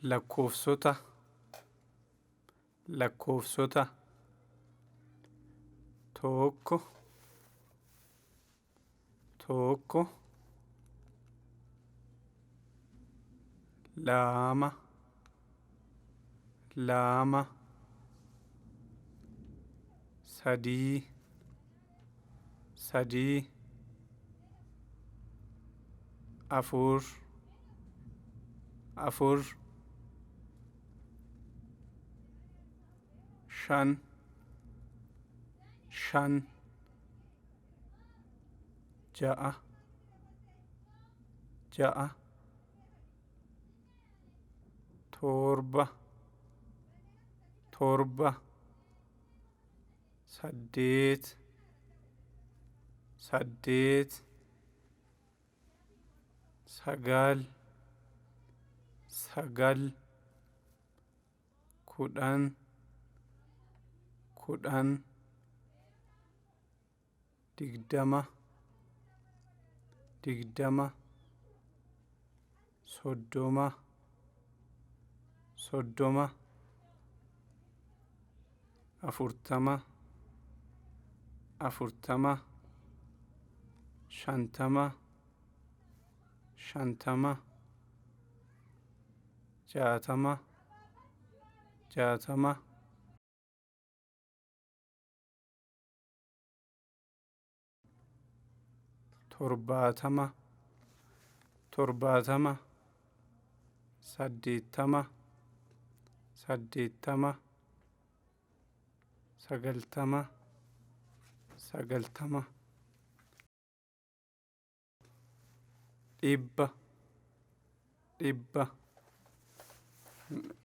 Lakkoofsota, lakkoofsota. 1, 1, 2, 2, 3, 3, 4, 4, 5, 5, 6, 6, 7, 7, 8, 8, 9, 9, 10, 10, 20, 20, 30, 30, 40, 40, 50, 50, 60, 60. 70, 70, 80, 80, 90, 90, 100, 100.